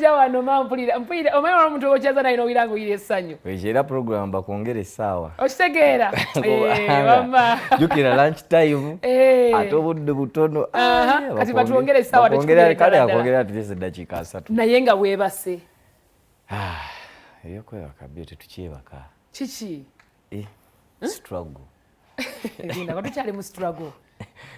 Wano ma mpulira mpulira, omanyi wala omuntu okyaza naye nowira nga oyira essanyu. Ekyo era program bakwongera essaawa. Okitegeera? Eh, wamma. Jjukira lunch time. Ate obudde butono. Aha, kati batwongere essaawa. Kale akwongera at least eddakiika 30. Naye nga weebase? Ah, ebyokwebaka byo tetukyebaka. Kiki? Eh, struggle. Linda, nga tukyali mu struggle.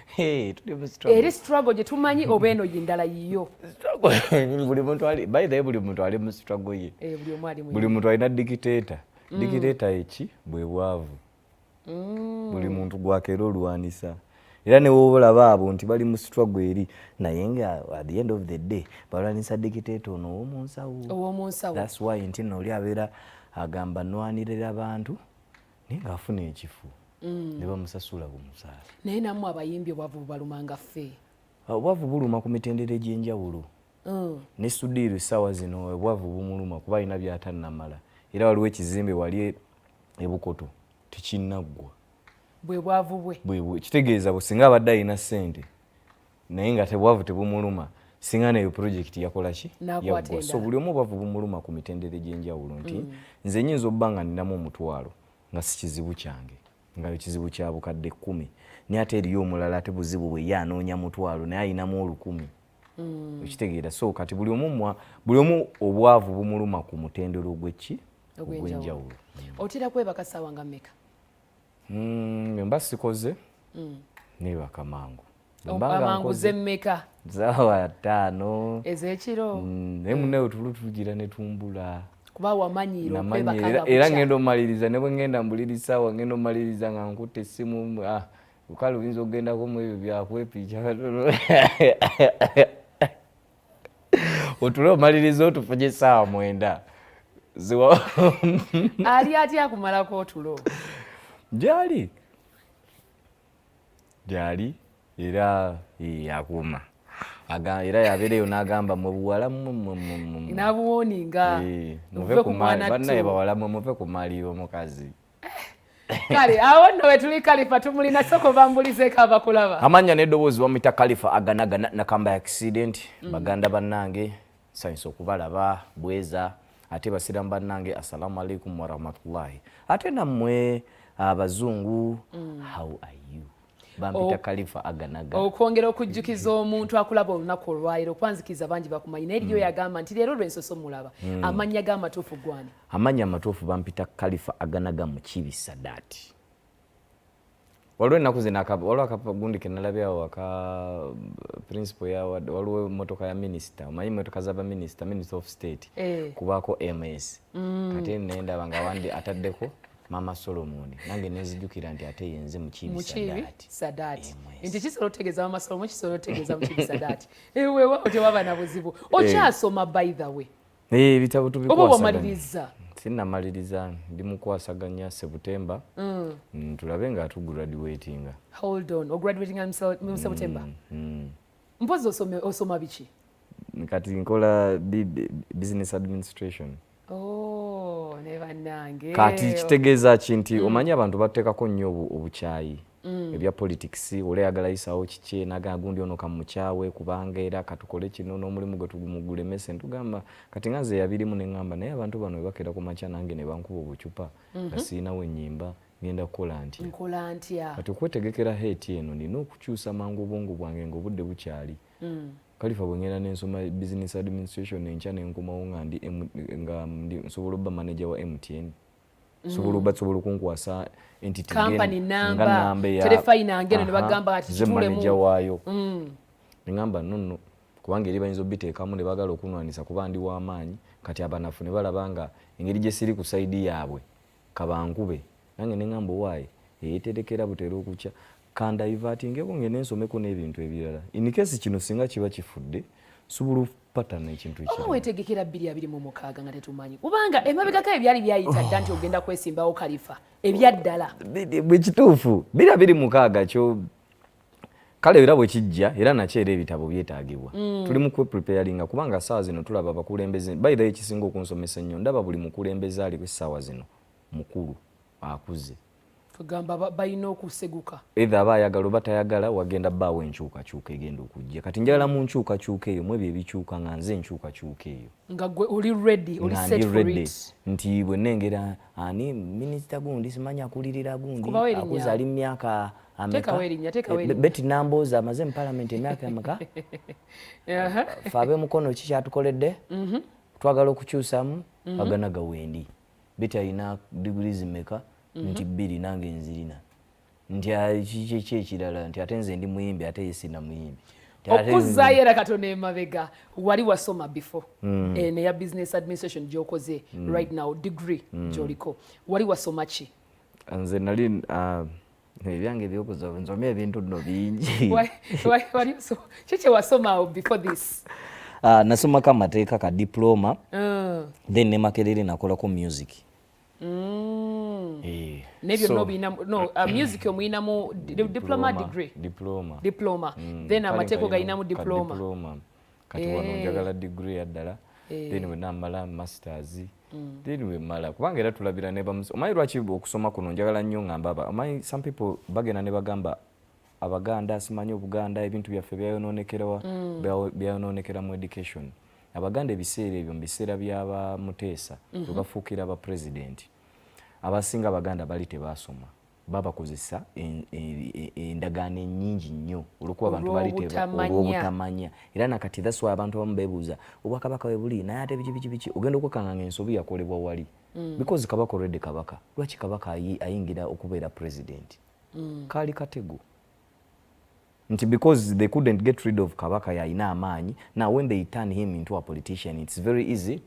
Hey, tuli mu struggle. Eri struggle gye tumanyi oba eno yindala yiyo? Struggle, buli muntu ali, by the way, buli muntu ali mu struggle ye. Eh, buli omu ali mu Buli muntu alina dictator. Dictator eki bwe bwavu. Buli muntu gwakeera olwanisa, era ne woba olaba abo nti bali mu struggle eri, naye nga at the end of the day balwanisa dictator ono ow'omu nsawo. Ow'omu nsawo. That's why nti nno oli abeera agamba nwanirira bantu, naye ng'afuna ekifo ne bamusasula ku musaala. Naye nammwe abayimbi obwavu bubalumanga ffe? Obwavu buluma ku mitendera egy'enjawulo. Ne Sudiiru essaawa zino obwavu bumuluma kuba alina byatannamala, era waliwo ekizimbe wali ebukoto tekinnaggwa. Bwe bwavu bwe. Kitegeeza bwe singa abadde alina ssente naye nga tebwavu tebumuluma, singa neyo projekiti yakola ki? N'akwata Yaggwa. So endala. buli omu obwavu bumuluma ku mitendera egy'enjawulo, nti nze nyinza obba nga ninamu 500 nga si kizibu kyange, nga kizibu kya bukadde 10, naye ate eriyo omulala ate buzibu bwe ye anoonya 500 naye ayinamu 1000. Okitegeera? So kati buli omu obwavu bumuluma ku mutendera ogweki? Ogw'enjawulo. Ogw'enjawulo. Otera kwebaka ssaawa nga mmeka? Mba sikoze neebaka mangu. Bwe mba nga Amangu nkoze, zemmeka? Saawa 5. Ez'ekiro? Naye munnawe tulo tugira ne tumbula. Kuba wamanyiira Namanyi okwebaka era, nga era bukya. Ngenda omaliriza ne bwe ngenda mbuliri ssaawa, ngenda omaliriza nga nkutte essimu. Ah, kale oyinza okugendako mu ebyo byakwepiica katono, otule omaliriza otufunye essaawa 9 ziwa. Ali atya akumalako otulo? Gyali, gyali era akuuma. Era yabeereyo n'agamba mwe buwala mmwe mmwe mmwe mmwe. N'abuwooninga. Muve muve ku ku maali mwana bannaye ttu. Bawala mmwe muve ku maali y'omukazi. Kale awo nno wetuli, Kalifa tumulina, soko bambulizeeko abakulaba. Amannya n'eddoboozi bamuyita Kalifa Aganagana Nakamba Accident. Baganda bannange, nsanyusa okubalaba bweza. Ate basiramu bannange, assalamu alaikum warahmatullahi. Ate nammwe abazungu, how are you? Bampita Kalifa Aganaga. Okwongera okujjukiza omuntu akulaba olunaku olwaliro, okwanzikiza bangi bakumanyi, naye eriyo yagamba nti leero lwensoso mulaba, amannya g'amatuufu gwani? Amannya amatuufu bampita Kalifa Aganaga Mukibi Sadati. Waliwo ennaku zino waliwo akagundi ke nalabye awo aka principal ya waliwo emmotoka ya minisita, omanyi emmotoka z'abaminisita, minister of state, kubaako MS. Kati nendaba nga wandi ataddeko Mama Solomon, nange nenzijukira nti ate yenze Mukibi. Mukibi. Sadati. Sadati. MS. Nti kisobola otegeeza Mama Solomon, kisobola otegeeza Mukibi Sadati, ewewawo tewaba na buzibu. Okyasoma, by the way? Ebitabo Oba tubikwasaganya. wamaliriza? Sinnamaliriza, ndi mukwasaganya Sebutemba. Tulabe nga tugraduatinga. Hold on, ograduatinga mu September? Mm. Mpozi osoma biki? Kati nkola business administration. Oh, ne bannange. Kati kitegeeza ki? Nti omanyi abantu bateekako nnyo obukyayi ebya politics, oli ayagala yisawo kiki, naga gundi ono kamukyawe kubanga era katukole kino n'omulimu gwe tugumugulemese. Ntugamba kati nga nze yabirimu neŋŋamba, naye abantu bano webakera ku makya nange ne bankuba obucupa nga siinawo ennyimba, ngenda kukola ntya? Nkola ntya? Kati okwetegekera hate eno, nina okukyusa mangu obwongo bwange nga obudde bukyali. Kalifa bwe ngenda nensoma business administration enkya nenkomawo nga ndi nga ndi nsobola obba manager wa MTN, sobola obba sobola okunkwasa entity Company nga namba, namba terefayina ngeno ne Aha, bagamba ati nze kitulemu. Manager waayo. Neŋŋamba nonno kubanga eri bayinza obiteekamu ne baagala okunwanisa kuba ndi w'amaanyi. Kati abanafu ne balaba nga engeri gye siri ku side yaabwe, kabankube. Nange neŋŋamba owaaye eyeterekera butera okukya, kandivertingeko ngende nsomeko n'ebintu ebirala in case kino singa kiba kifudde nsobola okupatana ekintu Oba ekirala. Weetegekera 2026 nga tetumanyi, kubanga emabegako ebyali byayita dda nti ogenda kwesimbawo, Kalifa, ebyaddala. Bwe kituufu, 2026 kyo kale era bwe kijja, era nakyo era ebitabo byetaagibwa. Tuli mu kwepreparinga kubanga saawa zino tulaba abakulembeze. By the way, ekisinga okunsomesa ennyo, ndaba buli mukulembeze aliko essaawa zino mukulu akuze. Tugamba balina okuseguka. Either aba ayagala oba tayagala, wagenda bbaawo enkyukakyuka egenda okujja. Kati njagala mu nkyukakyuka eyo, mu ebyo ebikyuka, nga nze enkyukakyuka eyo nga gwe oli ready, oli nga set ndi for ready it. Nti bwe nnengera ani minisita gundi, simanyi akulirira gundi, Kubawo erinnya. akuza ali mu myaka ameka. Teekawo erinnya, teekawo erinnya. Betty Nambooze amaze mu palamenti emyaka emeka? Fe ab'emukono ki kyatukoledde? Twagala okukyusamu aganaga wendi. Betty alina degrees meka? Nti bbiri, nange nzirina. Nti kiki ki ekirala? Nti ate nze ndi muyimbi, ate ye sina muyimbi. Nti ate Okuzaayo era katono emabega, wali wasoma before neya business administration gyokoze right now, degree gyoliko, wali wasoma ki? Nze nali ebyange ebyokusoma, nsomye ebintu nno bingi. Wali ki kyewasoma awo before this? Nasomako amateeka ka diploma, then ne Makerere nakolako music. Naye byonna obiyina no music omuyinamu diploma, degree? Diploma. Diploma. Then Kale amateeka nkalina ogayinamu ka diploma. Diploma. Kati wano njagala degree yaddala, then bwe namala masters, then wemala, kubanga era tulabira ne bamus omanyi lwaki okusoma kuno njagala nnyo ngamba omanyi some people bagenda ne bagamba Abaganda, simanyi Obuganda, ebintu byaffe byayononekerawa? Byayononekera mu education. Abaganda ebiseera ebyo, mu biseera byaba Muteesa bwe bafuukira ba president, abasinga Abaganda bali tebasoma, babakozesa endagaano ennyingi nnyo olwokuba abantu bali Olw'obutamanya. Olw'obutamanya. Era nakati that's why abantu abamu beebuuza obwakabaka bwe buli, naye ate biki biki biki, ogenda okwekanga nga ensobi yakolebwa wali, because kabaka already kabaka, lwaki kabaka ayingira okubeera president? Kaali katego nti because they couldn't get rid of kabaka, yalina amaanyi. Now when they turn him into a politician, it's very easy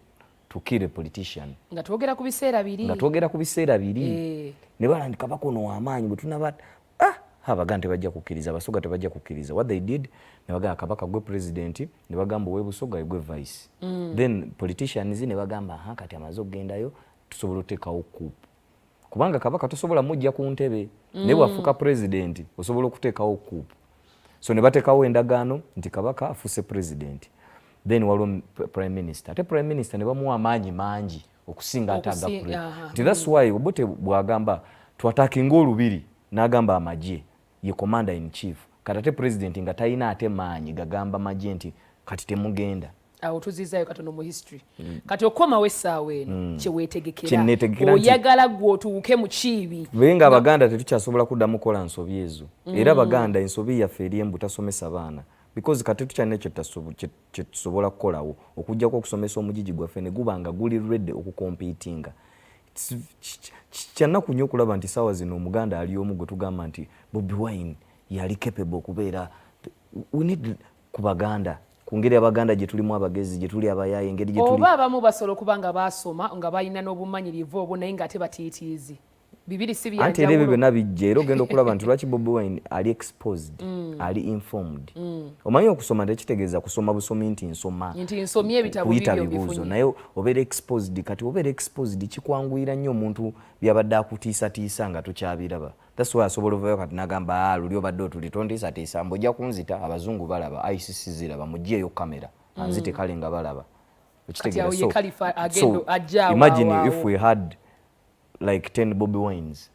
to kill a politician. Nga twogera ku biseera biri. Nga twogera ku biseera biri. Ne balaba nti kabaka ono w'amaanyi, bwe tunaba Abaganda tebajja kukkiriza, Abasoga tebajja kukkiriza. What they did, ne bagamba kabaka gwe president, ne bagamba ow'ebusoga gwe vice. Then politicians ne bagamba, aha, kati amaze okugendayo, tusobola oteekawo coup, kubanga kabaka tosobola mujja ku ntebe, naye bw'afuuka president osobola okuteekawo coup. So ne bateekawo endagaano nti kabaka afuuse president, then waliwo prime minister, ate prime minister ne bamuwa amaanyi mangi okusinga ate aga nti that's why Obote bw'agamba twattackinga olubiri, n'agamba amagye, ye commander in chief. Kati ate president nga talina ate maanyi gagamba magye nti kati temugenda. Awo tuzizaayo katono mu history. Kati okomawo essaawa eno, kyeweetegekera? Kyenneetegekera Oyagala gwe otuuke mu kiibi. Naye nga Abaganda tetukyasobola kuddamu kukola nsobi ezo. Era Abaganda ensobi yaffe eri embu tasomesa baana, because kati tukyalina kyetusobola kukolawo okugjako okusomesa omugigi gwaffe ne guba nga guli ready okucompetinga. Kyannaku nnyo okulaba nti saawa zino Omuganda ali omu gwe tugamba nti Bobi Wine yali capable okubeera. We need ku Baganda, ku ngeri Abaganda gye tulimu abagezi, gye tuli abayaaye, engeri gye tuli Oba abamu basobola okuba nga baasoma, nga balina n'obumanyirivu obwo, naye ng'ate batiitiizi bibiri si Anti era ebyo byanjawulo. byonna bijja, era ogenda okulaba nti lwaki Bobi Wine ali exposed, ali informed. Omanyi okusoma tekitegeeza kusoma busomi nti nsoma, Nti nsomye ebitabo kuyita bibyo bibuuzo, mbifunye. Naye obeera exposed. Kati obeera exposed, kikwanguyira nnyo omuntu byabadde akutiisatiisa nga tokyabiraba. That's why asobola ovayo kati nagamba, ah, luli obadde otuli tontiisatiisa mbu ojja kunzita, abazungu balaba, ICC ziraba, mugyeyo kamera anzite, kale nga balaba. Kati awo ye Khalifa agenda ajja awo, Imagine awo, if awo. we had like 10 Bobi Wines,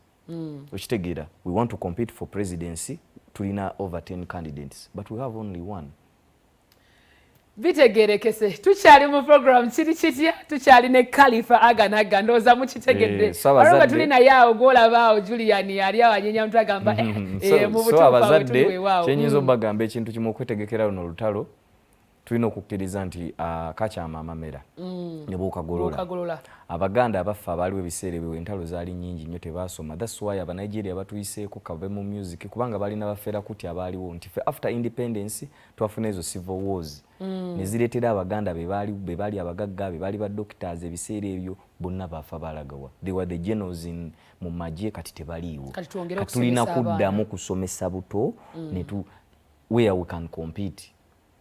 okitegeera? We want to compete for presidency, tulina over 10 candidates, but we have only one. Bitegerekese. Tukyali mu program Kiri Kitya, tukyali ne Khalifa Aganaga. Ndowooza mukitegedde. So Waliwo nga abazadde tuli naye awo, gwolaba awo Julian ali awo anyenya mutwe agamba mu So butuufu awo abazadde, tuli weewaawo. kyenyinza obagamba ekintu kimu, okwetegekera luno olutalo, tulina okukkiriza nti kakyama amamera ne bwokagolola. Bw'okagolola. Abaganda abaffe abaaliwo ebiseera ebyo, entalo zaali nnyingi nnyo, tebaasoma. That's why Abanigeria batuyiseeko kave mu music, kubanga balina bafeera kuti abaaliwo nti fe after independence twafuna ezo civil wars ne zireetera Abaganda be baali abagagga, be baali ba doctors ebiseera ebyo, bonna bafa balagawa? They were the generals in mu magye, kati tebaliiwo. Kati twongere Kati tulina okusomesa abaana. kuddamu kusomesa buto ne where we can compete.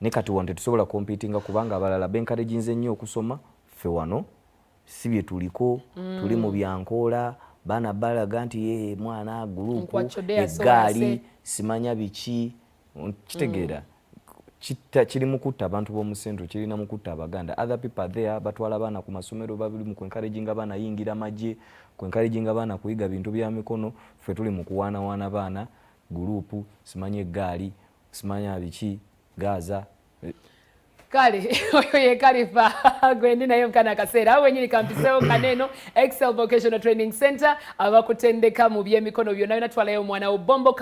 Ne kati wano tetusobola competinga kubanga abalala bencouraginze nnyo okusoma, ffe wano si bye tuliko. Tuli mu byankoola, baana balaga nti ye mwana group, Nkwachode eggaali, yasoose. simanya biki, kitegeera? Kiri mu kutta abantu b'omu Central, kirina mu kutta Abaganda. Other people are there, batwala abaana ku masomero, babiri mu kuencouraginga abaana yingira magye, kuencouraginga abaana kuyiga bintu bya mikono. Ffe tuli mu kuwaanawaana baana gurupu, simanyi eggaali, simanya biki, Gaza. Kale oyo ye Kalifa gwendi naye mukana akaseera awo wenyini kampisewo kaneeno Excel Vocational Training Center, abakutendeka mu byemikono byonna byonna. Twalayo omwana wo bombo.